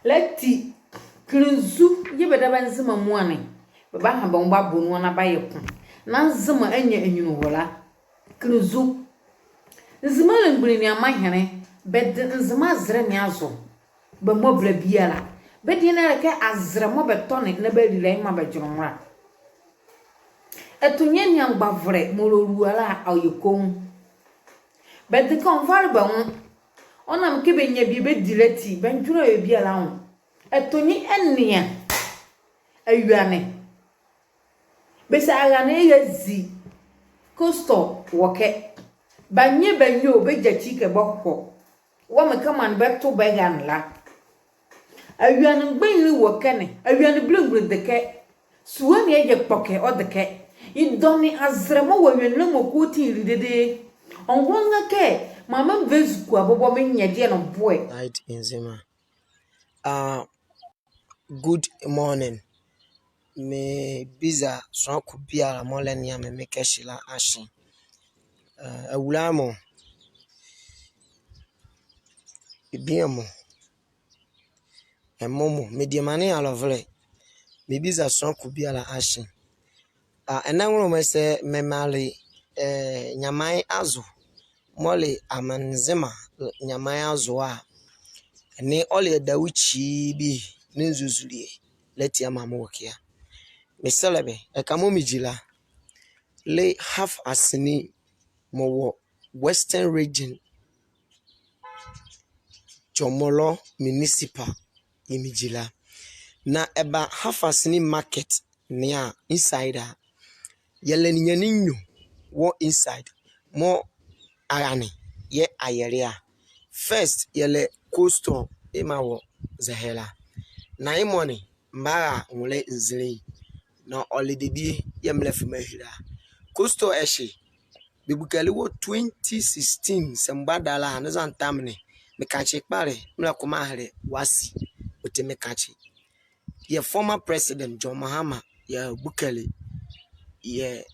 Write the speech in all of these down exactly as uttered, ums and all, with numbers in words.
La ati, kenle nzu yɛɛ bɛdabɛ Nzema amuala ne bɛbaha bɛ nwo bɛabɔ nu na bɛayɛ ko na Nzema anyia anyunluhɔlɛ? Kenle nzu. Nzema belemgbunli nee amanhene, bɛde Nzema azɛlɛ ne azo bɛmɔ bɛla biala. Bɛ deɛ ne a le kɛ azɛlɛ mɔɔ bɛtɔne na bɛlile yemɔ a bɛdwenle nwo la. Ɛto nye nea mgbavolɛ mɔɔ ɔlua la a, ɔyɛ koonwu. Bɛde kɛ ɔnvale bɛ nwo. Ɔnam kɛ bɛnyia bie bɛdi la ati, bɛndwenle awie biala anwo. Ɛto nye ɛnea awiane. Bɛse arane ɛyɛ zi coastal wɔ ɛkɛ. Bɛanyɛ bɛanyɛ o, bɛgyakyi kɛ bɔkɔ. Wɔ mekɛ mɔɔ bɛto bɛ ɛrane la. Awiane mgbanyinli wɔ ɛkɛ ne, awiane belemgbunli de ɛkɛ. Sua ne ɛyɛ kpɔkɛ, ɔde ɛkɛ. Yedɔne azɛlɛ mɔɔ wɔ awiane la mɔ kɔsɔɔti yeli dedee. Ɔngola kɛ mɔɔ meva ezukoa bɔbɔ menyɛ ɛdeɛ ne boɛ. Night Nzema. Ah, good morning. Mebiza sonla ko biala mɔɔ ɛlɛnea me mekɛ ɛhye la ahye. Ah, awulae mɔ, ebie mɔ, ɛmɔ mɔ, mediema ne alɔvolɛ. Mebiza sonla ko biala ahye. Ah, ɛnɛ nwonlomɔ ɛhye memaanle, eh, nyaman azo mɔɔ le amanle Nzema nyaman azo a, ɛnee ɔle adawukyi bie ne nzuzulɛ la ati a maa me wɔ ɛke a. Mesɛlɛ bɛ, ɛka mɔɔ megyi la, le half asene mɔɔ wɔ Western Region, Jomoro Municipal, yɛɛ megyi la. Na ɛba half asene market ne a inside a, yɛlɛ ninyɛne nwiɔ wɔ inside mɔɔ arane yɛɛ ayɛle a. First, yɛlɛ coastal yemɔ a wɔ zɛhae la. Na yemɔ ne, mebara nwolɛ nzinlii. Na ɔle debie yɛɛ melɛfa meahile a. Coastal ɛhye, bɛbukele wɔ twenty sixteen, sɛ mebɔ adalɛ a, ne zɔhane time ne, mekakye kpalɛ, melɛko meahile Wasi, ɔti mekakye. Yɛ former president John Mahama yɛɛ bukele yɛ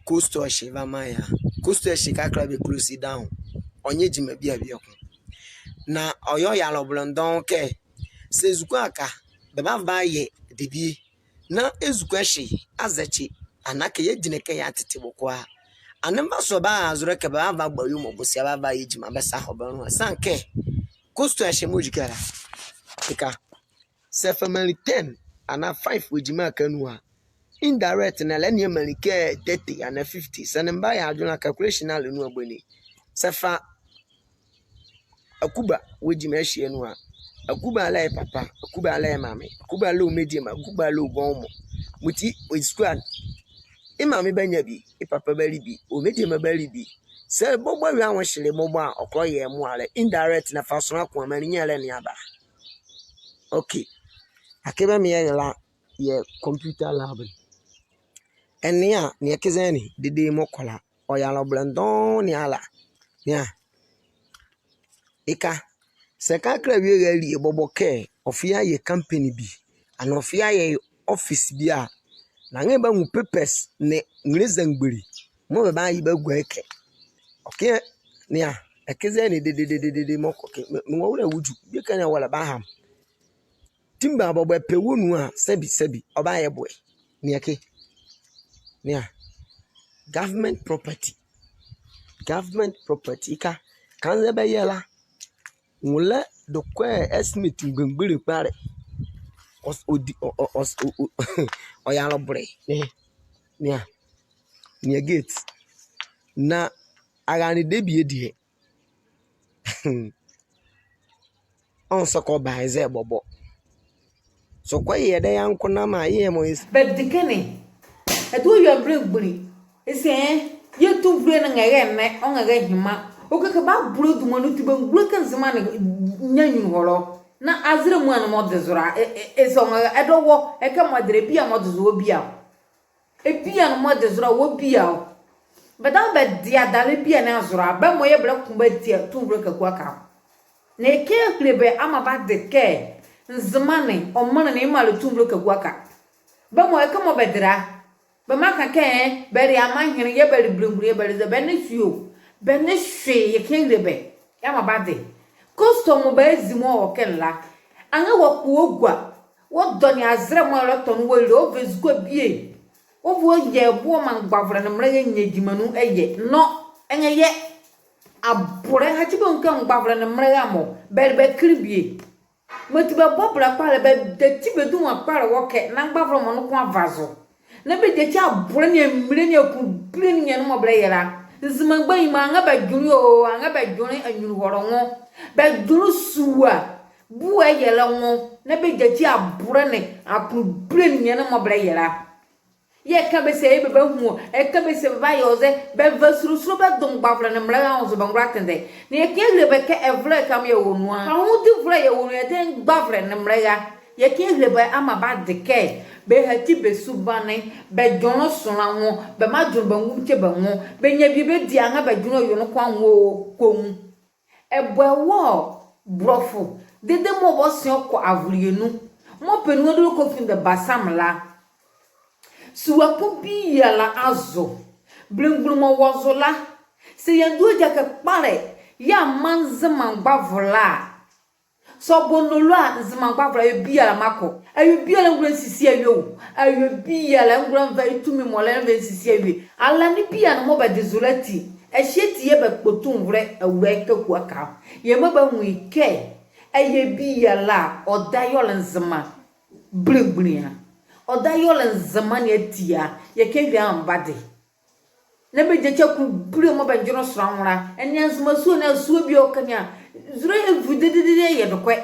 coastal ɛhye ɛva maa yɛ a. Coastal ɛhye kɛkala bɛ close down. Ɔnyɛ gyima biala bieko. Na ɔyɛ ɔyalɛ ɔbɔlɔndɔɔn kɛ, sɛ ezukoa a ka, bɛbava bɛayɛ debie na ezukoa ɛhye azɛkye, anaa kɛ yɛagyinla ɛkɛ yɛatete bɔkɔɔ a, ɛnee mmaso a bɛaha zolɛ kɛ bɛbava bɛagba yomɔ bosea bɛava bɛayɛ gyima bɛsaho bɛ nloa. Ɛsiane kɛ coastal ɛhye mɔɔ ɔgyi ɛkɛ la, ɛka, sɛ ɛfa menli ten anaa five wɔ gyima ɛkɛ anu a, indirect na ɛlɛnea menli kɛ thirty anaa fifty. Sɛ ɛnee mebara yɛ adwenle a, calculation ne a le nu a boni. Sɛ ɛfa Akuba wɔ gyima ɛhye anu a, Akuba a le ye papa, Akuba a le ye maame, Akuba a le ye mediema, Akuba a le ye gɔnwomɔ. Yemɔti, ezukoa ne, ye maame banyia bi, ye papa bali bi, ye mediema bali bi. Sɛ bɔbɔ awie anwohyele bɔbɔ a, ɔkɔlɔ yɛ ye mboalɛ, indirect na ɛfa sonla ko a, menli nye a ɛlɛnea aba. Okay. Akee bɛmaa yɛyɛla yɛ computer lab ne. Ɛnea, nea ɛke zɛhae ne, dedee mɔɔ kɔ la, ɔyalɛ ɔbɔlɔndɔɔn ne ala. Nea ɛka, sɛ kɛkala wie ɛrali ye bɔbɔ kɛ ɔfa ye ayɛ company bi, anaa ɔfa ye ayɛ office bi a, na ɛnee bɛanwu papers ne nrɛlɛ zɛngbɛli mɔɔ bɛbaye bɛagua ye ɛkɛ. Okay, nea ɛke zɛhae ne dedee mɔɔ kɔ ɛkɛ, me, me nwolɛ wodwu, bie ɛke nea wɔlɛbaha me. Timber bɔbɔ ɛpɛ wɔ nu a, sɛbi, sɛbi, ɔbayɛ boɛ. Nea ɛke. Nea. Government property. Government property. Ɛka, ka nzɛ bɛyɛ la, nwolɛ dɔkɔ estimate mgbɛngbɛli kpalɛ. Ɔs-, ɔdi, ɔ-, ɔ-, ɔs-, ɔ-, ɔ-, ɔyɛ alɔbɔlɛ. Nea. Nea. Nea gate. Na arane debie deɛ, ɔnzɛ kɛ ɔba ye zɛ bɔbɔ. Sɛ ɔkɔyɛ dɛ ye ankoa na maa yemɔ ye s-, bɛde ɛkɛ ne, ɛto awie a belemgbunli, ɛse, ɛ, yɛ tumivolɛ ne ɛnrɛnrɛnlɛ, ɔnrɛnrɛnlɛ ɛhye ma. Ɔkɛ kɛ bɛabolo duma nu ati bɛangulo kɛ Nzema ne nyia anyunluhɔlɔ. Na azɛlɛ amuala ne mɔɔ de zolɛ a, ɛ, ɛ, ɛse ɔnrɛnrɛnlɛ, ɛdawɔ, ɛkɛ mɔɔ de la, bie a mɔɔ de zolɛ wɔ bie a o. Bie a ne mɔɔ de zolɛ a wɔ bie a o. Bɛdabɛ bɛde adalɛ bie a ne azolɛ a, bɛmɔ yɛɛ bɛlɛko bɛatia Tumivolɛ Kaku Aka. Na ɛkɛ ahile bɛ amaa bɛade kɛ Nzema ne, ɔmanle ne, yemɔ a le Tumivolɛ Kaku Aka. Bɛmɔ ɛkɛ mɔɔ bɛde la, bɛmmaanka kɛ, ɛ, bɛle amanhene, yɛɛ bɛle belemgbunli, yɛɛ bɛle zɛ, bɛnle hwee o. Bɛnle hwee, ɛkɛ ahile bɛ. Yɛɛ amaa bɛade. Coastal mɔɔ bɛazi mɔɔ wɔ ɛkɛ ne la, Anrɛɛ wɔkpɔ wɔ gua, wɔdɔne azɛlɛ mɔɔ ɛlɛtɔ nu wɔlile, ɔva ezukoa bie. Ɔva ɔyɛ boɔ ɔmaa mgbavolɛ nee mbɛlɛra nyia gyima nu ɛyɛ. Nɔ, ɛnrɛyɛ. Abolɛ, ɛhye bɛnwu kɛ mgbavolɛ nee mbɛlɛra mɔ, bɛle bɛ kenle bie. Mɔti bɛbɔ bɛlɛ kpalɛ, bɛdati bɛ duma kpalɛ wɔ ɛkɛ, na mgbavolɛ mɔ noko ava zo. Na bɛgyakyi abolɛ nee amile nee akunbile ne nyɛne mɔɔ bɛlɛyɛ la. Nzema mgbanyima, anrɛɛ bɛdwenle o, anrɛɛ bɛdwenle anyunluhɔlɛ nwo. Bɛdwenle sua boɛ ɛyɛlɛ nwo. Na bɛgyakyi abolɛ nee akunbile ne nyɛne mɔɔ bɛlɛyɛ la. Yɛka bɛ se bɛbahu ɔ, ɛka bɛ se bɛbayɛ ɔzɛ, bɛva sulosulo bɛdo mgbavolɛ nee mbɛlɛra anwo zo bɛngola tendɛ. Na yɛka yɛahile bɛ kɛ ɛvolɛ ɛhye mɔɔ yɛwɔ nu a, fawoodivolɛ yɛwɔ nu, yɛdayɛ mgbavolɛ nee mbɛlɛra. Yɛka yɛahile bɛ amaa bɛade kɛ bɛhati bɛ subane, bɛdwenle sonla nwo, bɛmaa dwenle bɛngomikyɛ bɛ nwo, bɛnyia bie bɛdie, anrɛɛ bɛdwenle awie noko anwo ɔ, koonwu. Ɛbɔ ɛ wɔ Bolɔfo dedee mɔɔ bɔse ɔkɔ avolɛ nu, mɔɔ pɛ nu a dolo kɔfi ndɛ basam la. Sua ko biala azo, belemgbunli mɔ wɔ zo la, saa yeandua gyakɛ kpalɛ yeamaa Nzema mgbavolɛ a, saa ɔbɔ nolo a, Nzema mgbavolɛ, awie biala mɔɔ akɔ, awie biala ɛngola ɛnsisi awie o, awie biala ɛngola ɛnva ye tumi mɔɔ ɔlɛ la ɛnva ɛnsisi awie. Alane biala ne mɔɔ bɛde zo la ati, ɛhye ati yɛɛ bɛkpɔ tumivolɛ Awulae Kaku Aka. Yɛmaa bɛnwu ye kɛ, awie biala a, ɔdaye ɔle Nzema belemgbunli a, ɔdaye ɔle Nzema ne ati a, yɛka yɛahile amaa bɛade. Na bɛgyakyi akunbile mɔɔ bɛndwenle sonla nwo la. Ɛnea Nzema sua ne a, sua bie ɔka ne a, zolɛ ɛvu dedede ɛyɛ nokɛ.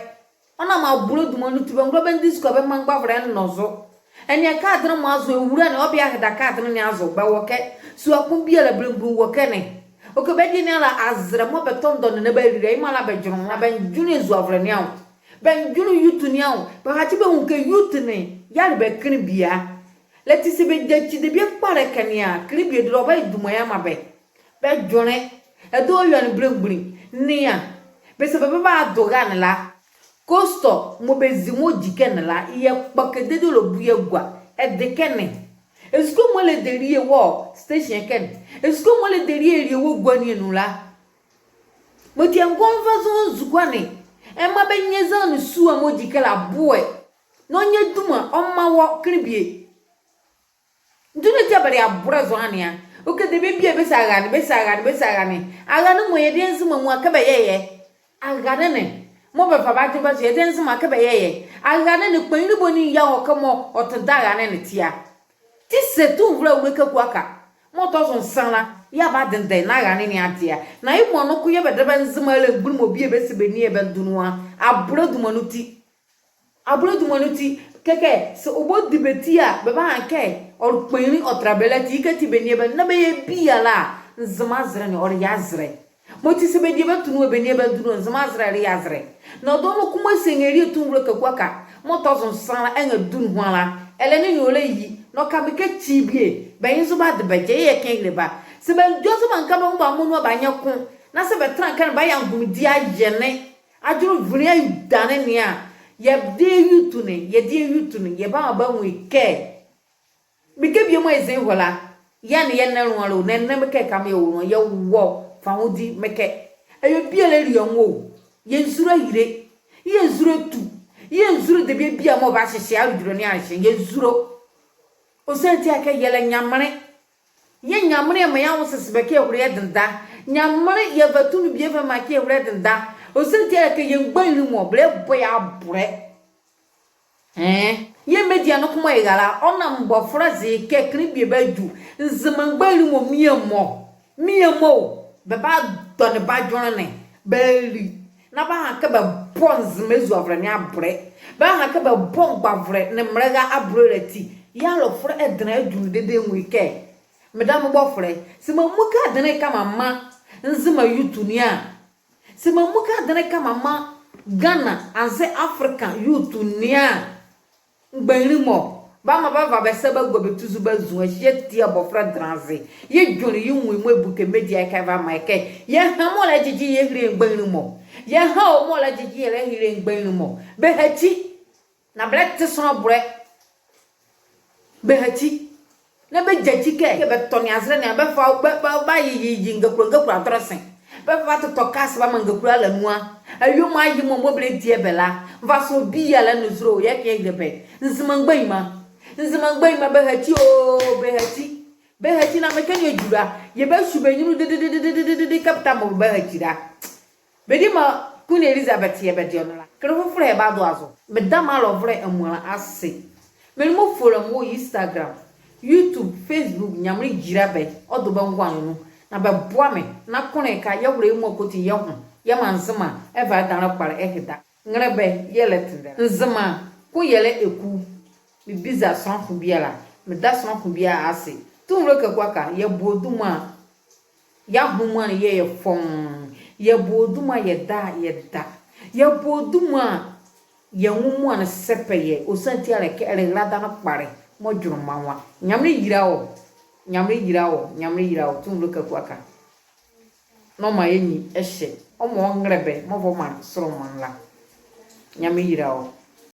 Ɔnam abolɛ duma nu ati, bɛngola bɛnle ezukoa bɛmmaa mgbavolɛ ɛnlɔ zo. Ɛnea kɛ adenle mɔ azo, ewula ne ɔbea ɛheda kɛ adenle ne azo, bɛwɔ ɛkɛ. Sua ko biala belemgbunli wɔ ɛkɛ ne. Ɔkɛ bɛ deɛ ne ala azɛlɛ mɔɔ bɛtɔndɔ ne na bɛlile, yemɔ ala bɛdwenle nwo, na bɛndwenle azuavolɛ ne anwo. Bɛndwenle youth ne anwo, bɛhakye bɛnwu kɛ youth ne yɛle bɛ kenle bie a. Ɛhye ati saa bɛgyakyi debie kpalɛ ɛkɛ ne a, kenle bie dolo ɔbayɛ duma ye amaa bɛ. Bɛdwenle, ɛdawɔ awie ne belemgbunli, nea bɛse bɛbado ɛra ne la. Coaster mɔɔ bɛzi mɔɔ gyi ɛkɛ ne la, yɛkpɔ ɛkɛ dedee ɔlɛbu yɛ agua, ɛde ɛkɛ ne. Ezukoa mɔɔ ɛlɛdele ye wɔ station ɛkɛ ne, ezukoa mɔɔ ɛlɛdele ye ɛlie wɔ gua ne anu la. Mɔti ɛngɔ ɛnva zo ɛnzukoa ne, ɛmmaa bɛnyia zɔhane sua mɔɔ gyi ɛkɛ la boɛ. Na ɔnyia duma ɔmmaa wɔ kenle bie. Ndwo ne ati a bɛle abolɛ zɔhane a? Ɔkɛ debie bie bɛse arane, bɛse arane, bɛse arane. Arane mɔ yɛdayɛ Nzema mɔ a kɛ bɛyɛ yɛ? Arane ne mɔɔ bɛva bɛ adwenle bɛzo, yɛdayɛ Nzema kɛ bɛyɛ yɛ? Arane ne kpanyinli boni yɛɛ ɔkɛ mɔɔ ɔtendɛ arane ne ati a? Ti saa tumivolɛ Awulae Kaku Aka mɔɔ tɔ zo nsa la, yɛɛ bɛadendɛ na arane ne ade a. Na yemɔ noko yɛɛ bɛdabɛ Nzema belemgbunli mɔ bie bɛse bɛnli yɛ bɛndu nu a, abolɛ duma nu ati. Abolɛ duma nu ati, kɛkɛ saa ɔbɔdi bɛ ti a, bɛbaha kɛ ɔle kpanyinli ɔtɛla bɛlati, ye kɛ ati bɛnli yɛ bɛndu nu, na bɛyɛ biala a, Nzema azɛlɛ ne ɔle yɛ azɛlɛ. Mɔti saa bɛdie bɛto nu a, bɛnli yɛ bɛndu nu a, Nzema azɛlɛ le yɛ azɛlɛ. Na ɔdaye noko mɔɔ saa ɛnrɛlie tumivolɛ Kaku Aka mɔɔ tɔ zo nsa la, ɛnrɛdu nuhua la, ɛlɛne ne ɔlɛyi. Na ɔka me kɛ kyi bie, bɛ nye zo bɛade bɛ gyɛ, yɛɛ yɛka yɛahile bɛ a. Saa bɛandua zo bɛanka bɛ nwo bɛamaa nu a, bɛanyɛ ko. Na saa bɛtɛnla ɛkɛ ne bɛayɛ anhomegyi ayɛ ne, adwenle evinli ayɛ dane ne a, yɛdayɛ youth ne, yɛdayɛ youth ne, yɛbamaa bɛanwu ye kɛ. Mekɛ bie mɔɔ yɛze ye hɔ la, yɛɛ ɛnee yɛnlɛ nloa la o, na ɛnee mekɛ ɛhye mɔɔ yɛwɔ nu a, yɛwɔ fawoodi mekɛ. Awie biala ɛli yɛ nwo o, yɛnzulo ayile, yɛnzulo atu, yɛnzulo debie biala mɔɔ ɔbahyehye aledwolɛ ne ahyehye, yɛnzulo. Ɔsiane ti a kɛ yɛlɛ Nyamenle. Yɛɛ Nyamenle ɛmaa yɛ anwo sese bɛ kɛ yɛhole yɛdenda. Nyamenle yɛva tumi bie yɛva maa kɛ yɛhole yɛdenda. Ɔsiane ti a kɛ yɛ mgbanyinli mɔ, bɛlɛbɔ yɛ abolɛ. Ɛɛ, yɛɛ media noko mɔɔ ɛra la, ɔnam bɔfolɛ ze kɛ kenle bie badwu. Nzema mgbanyinli mɔ, bie mɔ, bie mɔ o, bɛbadɔne bɛ adwenle ne, bɛali. Na bɛaha kɛ bɛbɔ Nzema azuavolɛ ne abolɛ. Bɛaha kɛ bɛbɔ mgbavolɛ nee mbɛlɛra abolɛ la ati, yɛ alɔfolɛ ɛdenle adwenle dedee ɛnwu ye kɛ. Medame bɔfolɛ, saa meamuka adenle ɛhye meamaa Nzema youth ne a, saa meamuka adenle ɛhye meamaa Ghana anzɛɛ Africa youth ne a, mgbanyinli mɔ, bɛamaa bɛava bɛ sa bɛagua bɛtuzo bɛazu a, ɛhye ati a bɔfolɛ ɛdenle aze. Yɛdwenle yɛnwu ye mɔɔ ɛbuke media ɛhye ɛva ɛmaa yɛ kɛ yɛha mɔɔ ɛlɛgyegye yɛ ɛhile yɛ mgbanyinli mɔ. Yɛha o mɔɔ ɛlɛgyegye yɛ ɛhile yɛ mgbanyinli mɔ. Bɛhakyi. Na bɛlɛte sonla bolɛ. Bɛhakyi. Na bɛgyakyi kɛ, kɛ bɛtɔne azɛlɛ ne a, bɛfa, bɛ, bɛ, bɛayeyeyeyi ngakulo ngakulo atɔlese. Bɛva bɛatɔtɔ cars bɛamaa ngakula la nu a. Awie mɔɔ aye mɔɔ bɛlɛdie bɛ la. Nvasoɛ biala ɛnle zolɛ o, yɛka yɛhile bɛ. Nzema mgbanyima. Nzema mgbanyima, bɛhakyi o, bɛhakyi. Bɛhakyi na mekɛ ne edwula. Yɛbahyu bɛ nyunlu dededede kɛpeta mɔɔ bɛbahakyi la. Bɛdima Queen Elizabeth yɛɛ bɛde ɔ nora. Kenle fofolɛ yɛbadoa zo. Meda me alɔvolɛ amuala ase. Menli mɔɔ follow me wɔ Instagram, YouTube, Facebook, Nyamenle yila bɛ, ɔdo bɛ ngoane nu. Na bɛboa me, na koole ka yɛhola yɛ muala kɔsɔɔti yɛho, yɛmaa Nzema ɛva ɛdanlɛ kpalɛ ɛheda. Nrɛlɛbɛ yɛlɛtendɛ la. Nzema koyɛlɛ eku. Mebiza sonla ko biala, meda sonla ko biala ase. Tumivolɛ Kaku Aka, yɛbɔ ɔ duma a, yɛ ahomaanle yɛɛ yɛ fɔɔnn. Yɛbɔ ɔ duma a, yɛda a, yɛda. Yɛbɔ ɔ duma a, yɛ nwo muala sɛpɛ yɛ. Ɔsiane ti a le kɛ ɛlɛra ɛdanlɛ kpalɛ mɔɔ dwenle mɔɔ anwo a. Nyamenle yila wɔ, Nyamenle yila wɔ, Nyamenle yila wɔ, Tumivolɛ Kaku Aka. Na ɔmaa yɛ nyi ɛhyɛ. Ɔmaa ɔnrɛlɛbɛ mɔɔ ɔva ɔmaa sɔlɔmanla. Nyamenle yila wɔ.